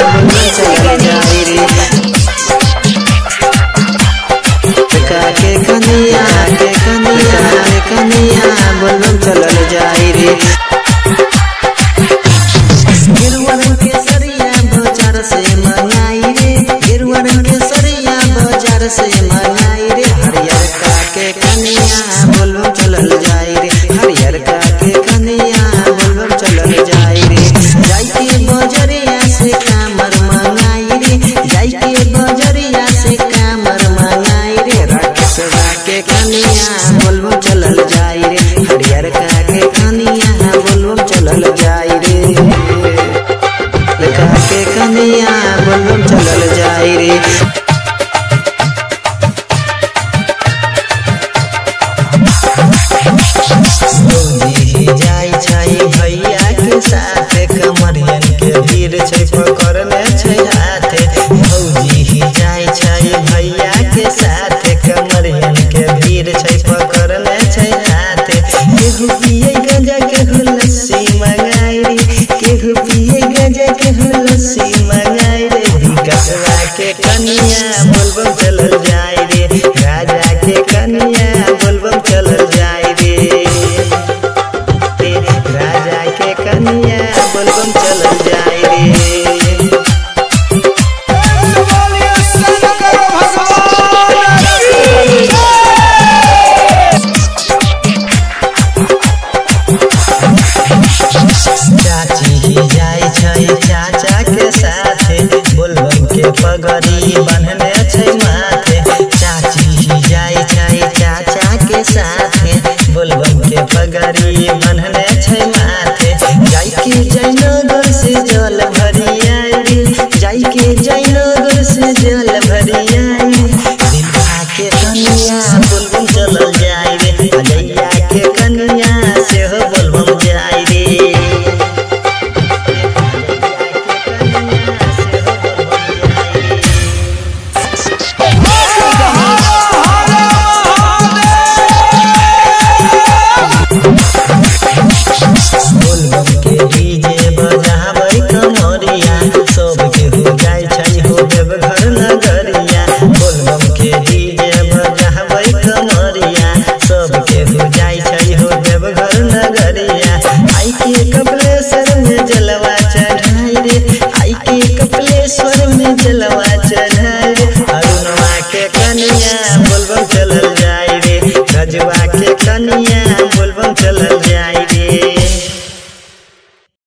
बोलबम चलल जाई रे। के कनिया के कनिया के कनिया बोलबम चलल जाई रे। गेरुआ रंग के सरिया बाजार से मंगाई रे, गेरुआ रंग के सरिया बाजार से मंगाई रे। हरियर का के कनिया बोलबम चलल जाई रे, हरियर का के कनिया बोलबम चलल जाई रे। जाई के बजरिया से कामर मंगाई रे, जाई के बजरिया से कामर मंगाई रे। राकेशवा के कनिया बोलबम चलल जाई रे, हरियर का के कनिया बोलबम चलल जाई रे। के कनिया बोलबम चलल जाई रे। जाई छै भैया के साथ, कमरियन के भीड़ छै पकड़ने छै हाथ। भौजी जाई छै भैया के साथ, कमरियन के भीड़ छै पकड़ने छै हाथ। केहू पिए गंजा केहू लस्सी मंगाई रे, केहू पिए गंजा केहू लस्सी मंगाई रे। विकसवा के कनिया बोलबम चलल जाई रे, राजा के कनिया बोलबम चलल जाई रे। राजा के कनिया बोलबम चलल जाई रे। चाची जाई छै चाचा के साथे, बोलबम के पगड़ी बन्हने छै माथे। चाची जाई छै चाचा के साथे, बोलबम के पगड़ी बन्हने छै माथे। जाई के जयनगर से जल भरियाई रे, जाई के जयनगर से जल भरियाई रे। दिलवा के कनिया बोलबम चलल जाई रे, अजैया के कनिया सेहो बोलबम जाई रे। बोलबम के डीजे बजाबै कमरिया, सब केहू जाइ छै हो देवघर नगरिया। बोलबम के डीजे बजाबै कमरिया, सब केहू जाइ छै हो देवघर नगरिया। आई के कपिलेश्वर में जलवा चढ़ाई रे, आई के कपिलेश्वर में जलवा चढ़ाई रे। अरुणवा के कनिया बोलबम चलल जाई रे, रजुआ के कनिया